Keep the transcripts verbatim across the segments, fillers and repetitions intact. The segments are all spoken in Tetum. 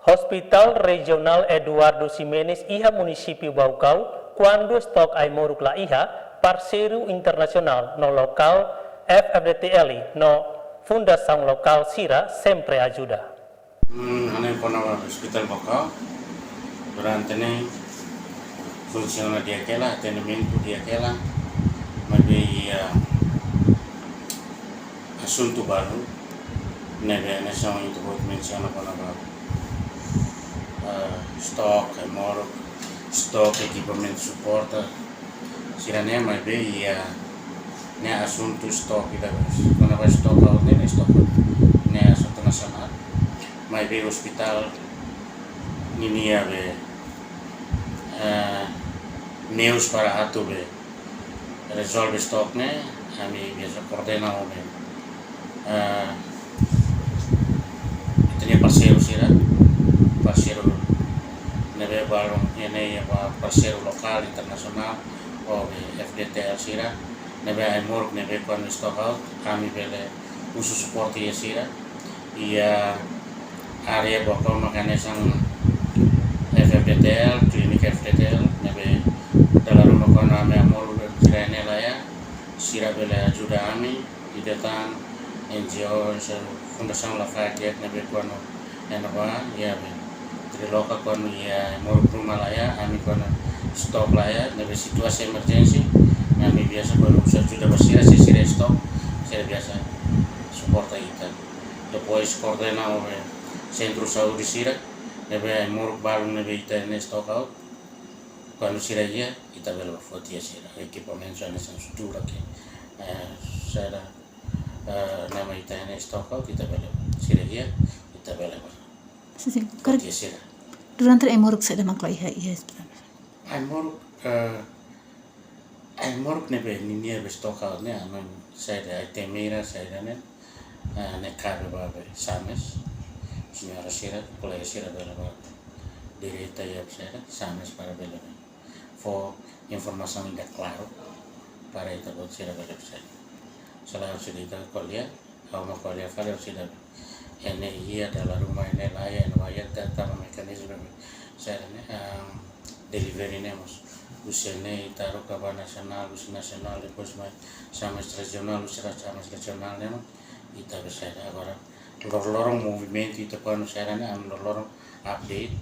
Hospital Rejionál Eduardo Ximenes iha munisípiu Baucau, kuandu stok ai-moruk la iha, parseiru internasionál no lokál F F D T L no fundasaun lokál sira sempre ajuda. Hmm, ha'u-nia kona-ba Hospital Baucau, durante ne'e funsiona di'ak hela, atendimentu di'ak hela, maibé iha asuntu balu ne'ebé hanesan ohin ita-boot mensiona kona-ba, eh, stok ai-moruk, stok ekipamentu suporta sira-ne'e, maibé iha ne'e asuntu stok ida, kona-ba stok out ne'e, ne'e stok out ne'e asuntu nasionál, maibé hospital ninia be, eh, meius para atu be rezolve stok ne'e, ami biasa koordena ho be, eh, ita-nia parseiru sira, parseiru ne'ebé balun iha ne'e, iha ba parseiru lokál, internasionál, ho be F D T L sira, ne'ebé ai-moruk ne'ebé kuandu stok out, ami bele husu suporta iha sira. Iha área Baucau mak hanesan F F D T L, klinik F F D T L, ne'ebé dala ruma kuandu ami ai-moruk sira iha ne'e la iha, sira bele ajuda ami, ida tan N G O, se fundasaun Lafayette ne'ebé kuandu iha ne'ebá, iha be Triloka kuandu iha ai-moruk ruma la iha, ami kuandu stok la iha, ne'ebé situasaun emerjénsia, ami biasa kuandu husu ajuda ba sira, se sira stok, sira biasa suporta ita. Depois koordena ho be sentru saúde sira, ne'ebé ai-moruk balun ne'ebé ita ne'e stok out, kuandu sira iha, ita bele ba foti iha sira, ekipamentu hanesan sutura ke, eh, sira, eh, ne'ebé ita ne'e stok out, ita bele, sira iha, ita bele ba Sin, sin, foti iha sira. Durante ai-moruk saida mak la iha, iha hospital? Ai-moruk, eh, ai-moruk ne'ebé ninia be stok out ne'e, ami saida, item ida saida ne'e, eh, ne'e kabe ba be SAMES, señora sira, kolega sira bele ba direta iha be saida, SAMES para bele be fó informasaun ida klaru para ita-boot sira bele be saida. Selae sira ita ko'alia, ha'u mak ko'alia fali ho sira. Iha ne'e iha dala ruma iha ne'e la iha, iha ne'ebá iha, ita tama mekanizmu be saida ne'e, ah, delivery ne'e mós. Husi ne'e ita haruka ba nasionál, husi nasionál, depois mai SAMES rejionál, husi SAMES rejionál ne'e mós ita be saida. Agora, loroloron movimentu ita kuandu saida ne'e, ami loroloron update.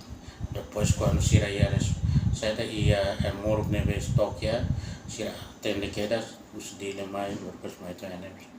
Depois kuandu sira iha res-, saida iha ai-moruk ne'ebé stok iha, sira atende kedas, husi Dili mai, depois mai to'o iha ne'e.